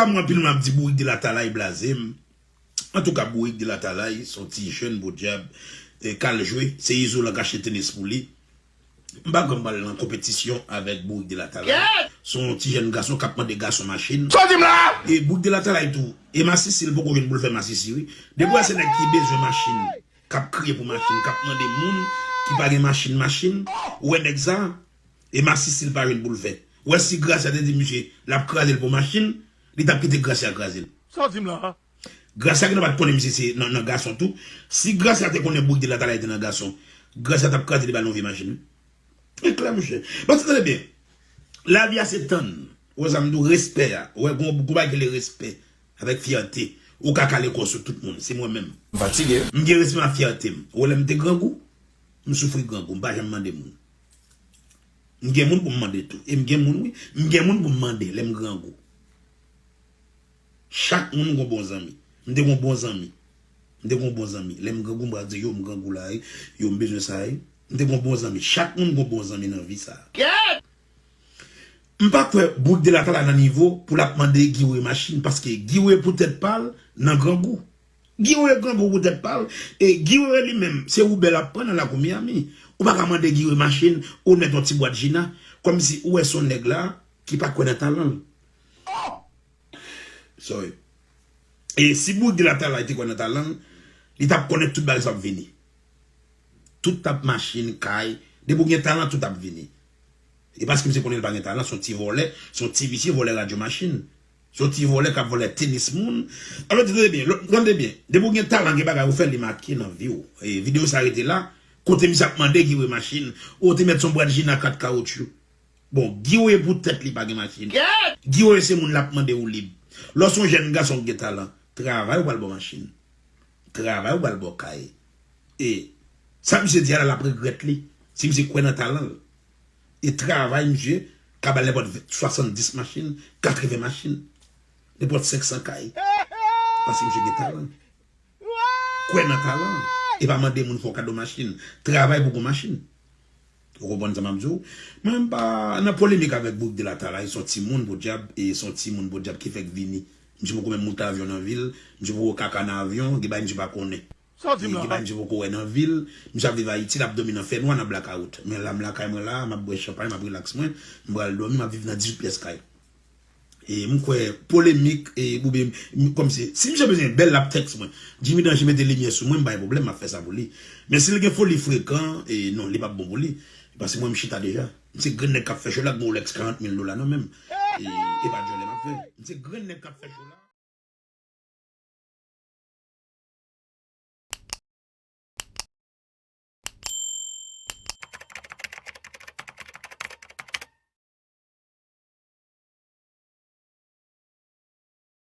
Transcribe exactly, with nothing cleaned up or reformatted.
Mwen anpil moun ap di Bourik de Latalay blaze m. Antouka, Bourik de Latalay se yon ti jèn podyab, e, k al jwe. Se Izolan k achte tenis pou li. M pa kwè m pral nan konpetisyon avèk Bourik de Latalay. Se yon ti jèn gason k ap mande gason machin. Sa w di m la? E Bourik de Latalay tou, e masisi l poko jwenn pou l fè masisi, wi. Depi w wè se nèg ki bezwen machin, k ap kriye pou machin, k ap mande moun ki pa gen machin, machin, ou wè nèg sa, e masisi l pa jwenn pou l fè. Ou wè si Gracia te di misye l ap kraze l pou machin, li t ap kite Gracia kraze l. Sa w di m la? Gracia ki nan pa t konnen misye se nan, nan gason tou. Si Gracia te konnen Bourik de Latalay te nan gason, Gracia t ap kraze li ba l yon vye machin, wi. E klè, monchè. Paske, tande byen, lavi a se tann. Ou wè sa m di w, respè a. Ou wè, gon, gon bagay ki rele respè avèk fyète. Ou ka kale kò w sou tout moun. Se mwen menm. M fatige. M gen respè a fyète m. Ou wè, lè m te grangou, m soufri grangou. M pa janm mande moun. M gen moun pou m mande tou. E m gen moun, wi. M gen moun pou m mande lè m grangou. Chak moun gon bon zanmi. M te gon bon zanmi. M te gon bon zanmi. Lè m grangou, m pral di, yo, m grangou la, wi. Yo, m bezwen sa, wi. M te gon bon zanmi. Chak moun gon bon zanmi nan vi sa. M pa kwè Bourik de Latalay nan nivo pou l ap mande Guy Wewe machin, paske Guy Wewe pou tèt pa l nan grangou. Guy Wewe grangou pou tèt pa l, e Guy Wewe li menm, se Uber l ap pran nan lakou Miami. Ou pa ka mande Guy Wewe machin, ou mèt yon ti bwat Gina, kòmsi ou wè se yon nèg la ki pa kwè nan talan l. Sorry. E si Bourik de Latalay te kwè nan talan l, li t ap konnen tout bagay sa ap vini. Tout t ap machin, kay. Depi w gen talan, tout ap vini. E paske misye konnen l pa gen talan, se yon ti vòlè, se yon ti visye vòlè radyo machin. Se yon ti vòlè k ap vòlè tenis moun. Alò, tande byen, lòt, tande byen. Depi w gen talan, gen bagay ou fè, li make nan vi w. E videyo sa rete la, kote misye ap mande Guy Wewe machin, ou te mèt se yon bwat Gina kat kawotchou. Bon, Guy Wewe pou tèt li pa gen machin. Guy Wewe se moun l ap mande woulib. Lè w se yon jèn gason ki gen talan, travay ou pral ba w machin. Travay ou pral ba w kay. E sa misye di a la, l ap regrèt li. Si misye kwè nan talan l. E travay misye ka ba l nenpòt ven, swasanndis machin, katreven machin, nenpòt senk san kay. Paske misye gen talan. Kwè nan talan. E pa mande moun fè w kado machin. Travay pou gon machin. Ou konprann sa m ap di w? Mwen, m pa nan polemik avèk Bourik de Latalay, se yon timoun podyab, e se yon timoun podyab ki fèk vini. Misye poko menm moute avyon nan vi l, misye poko kaka nan avyon, gen bagay misye pa konnen. Sa w di m la? Gen bagay misye poko wè nan vi l, misye ap viv Ayiti, l ap dòmi nan fènwa, nan blakawout. Men la, m lakay mwen la, m ap bwè chanpay, m ap rilaks mwen, m pral dòmi, m ap viv nan dizuit pyès kay. E m kwè polemik, e oubyen m, kòmsi, si misye bezwen bèl, l ap tèks mwen. Jimmy Danje mete limyè sou mwen, m pa gen pwoblèm, m ap fè sa pou li. Men si l gen foli frekan, e non, li p ap bon pou li. Paske mwen, m chita deja. M se grenn nèg k ap fè cho la, ak yon Rolex karant mil dola nan men m. E, e pa djòlè m ap fè. M se grenn nèg k ap fè cho la.